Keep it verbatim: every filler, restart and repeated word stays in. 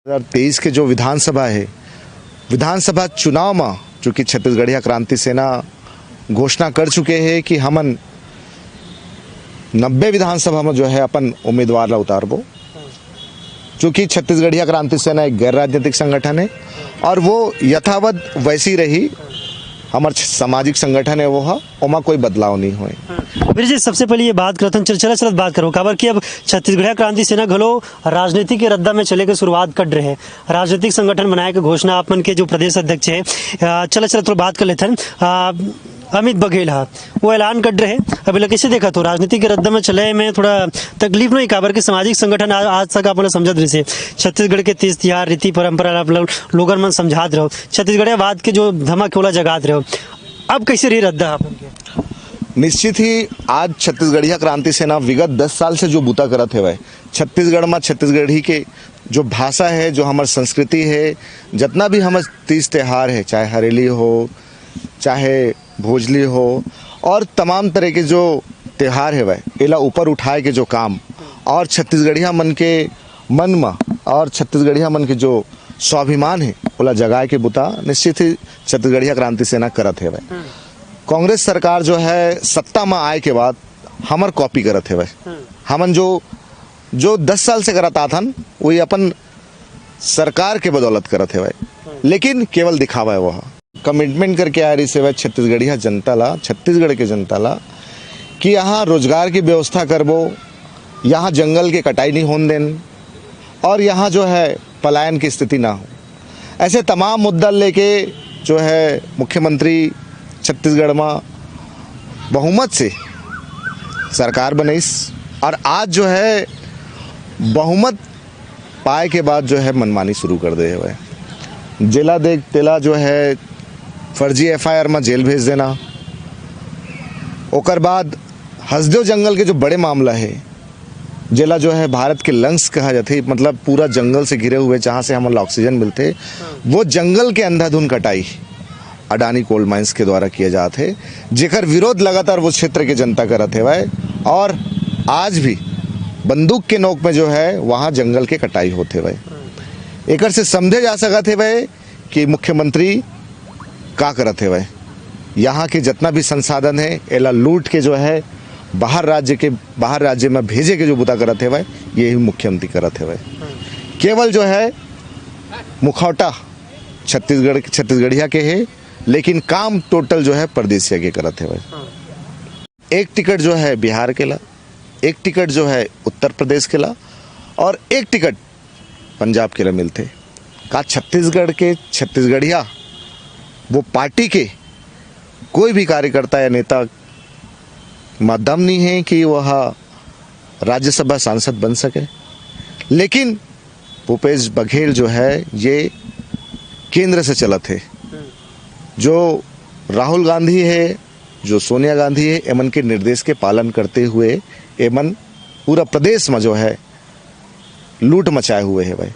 दो हज़ार तेईस के जो विधानसभा हे, विधानसभा चुनाव म चूंकि छत्तीसगढ़िया क्रांति सेना घोषणा कर चुके हे कि हमन नब्बे विधानसभा म जो हे अपन उम्मीदवार ला उतारबो, चूंकि छत्तीसगढ़िया क्रांति सेना एक गैर राजनीतिक संगठन हे और वो यथावत वैसी रही, हमर छ-, सामाजिक संगठन हे वो ह, ओमा कोई बदलाव नहीं होए। वीर जी, सबसे पहले ये बात करथन, चल, चलत चलत बात करो, काबर कि अब छत्तीसगढ़िया क्रांति सेना घलो राजनीति के रद्दा में चले के शुरुआत कर रहे हैं, राजनीतिक संगठन बनाए के घोषणा आप मन के जो प्रदेश अध्यक्ष है, अ, चलत चलत थोड़ा बात कर लेथन। अ, अमित बघेल हा वो ऐलान कर रहे, अब एला कैसे देखत हो? राजनीति के रद्दा में चले में थोड़ा तकलीफ नहीं, काबर के सामाजिक संगठन आ-, आज तक आप मन समझत रहिसे, छत्तीसगढ़ के तीज तिहार, रीति परंपरा ला आप लोग, लोगन मन समझात रहो, छत्तीसगढ़ियावाद के जो धमक है ओला जगात रहो, अब कैसे रही रद्दा आप मन के? निश्चित ही आज छत्तीसगढ़िया क्रांति सेना विगत दस साल से जो बूता करत हेवय, छत्तीसगढ़ में छत्तीसगढ़ी के जो भाषा है, जो हमर संस्कृति है, जितना भी हमर तीज त्योहार है, चाहे हरेली हो, चाहे भोजली हो और तमाम तरह के जो त्योहार हेवय, एला ऊपर उठाए के जो काम और छत्तीसगढ़िया मन के मन म और छत्तीसगढ़िया मन के जो स्वाभिमान हे, ओला जगाए के बुता निश्चित ही छत्तीसगढ़िया क्रांति सेना करत हेवय। कांग्रेस सरकार जो है सत्ता म आए के बाद हमर कॉपी करत हेवय। हमन जो, जो दस साल से करत आथन, वही अपन सरकार के बदौलत करत हेवय, लेकिन केवल दिखावा है वह। कमिटमेंट करके आ रही सेवा छत्तीसगढ़िया जनता ला, छत्तीसगढ़ के जनता ला, कि यहाँ रोजगार की व्यवस्था करबो, यहाँ जंगल के कटाई नहीं होन देन और यहाँ जो है पलायन की स्थिति ना हो। ऐसे तमाम मुद्दा लेके जो है मुख्यमंत्री छत्तीसगढ़ में बहुमत से सरकार बनइस और आज जो है बहुमत पाए के बाद जो है मनमानी शुरू कर दे हवय। जेला देख तेला जो है फर्जी एफ आई आर में जेल भेज देना। ओकर बाद हसदेव जंगल के जो बड़े मामला है, जेला जो है भारत के लंग्स कहा जाथे, मतलब पूरा जंगल से घिरे हुए जहाँ से हमन ला ऑक्सीजन मिलथे, वो जंगल के अंधाधुन कटाई अडानी कोल माइंस के द्वारा किया जात हे, जेकर विरोध लगातार वो क्षेत्र के जनता करत हेवय और आज भी बंदूक के नोक में जो है वहाँ जंगल के कटाई होत हेवय। एकर से समझे जा सकत हेवय कि मुख्यमंत्री का करत हेवय। यहाँ के जितना भी संसाधन है, एला लूट के जो है बाहर राज्य के, बाहर राज्य में भेजे के जो बुता करत हेवय, यही मुख्यमंत्री करत हेवय। केवल जो है मुखौटा छत्तीसगढ़, छत्तीसगढ़िया के है, लेकिन काम टोटल जो है परदेसिया के करत हेवय। एक टिकट जो है बिहार के ला, एक टिकट जो है उत्तर प्रदेश के ला और एक टिकट पंजाब के ला मिलथे। का छत्तीसगढ़ के छत्तीसगढ़िया वो पार्टी के कोई भी कार्यकर्ता या नेता मा दम नहीं है कि वह राज्यसभा सांसद बन सके? लेकिन भूपेश बघेल जो है ये केंद्र से चलत हे। जो राहुल गांधी है, जो सोनिया गांधी है, एमन के निर्देश के पालन करते हुए एमन पूरा प्रदेश में जो है लूट मचाए हुए है भाई।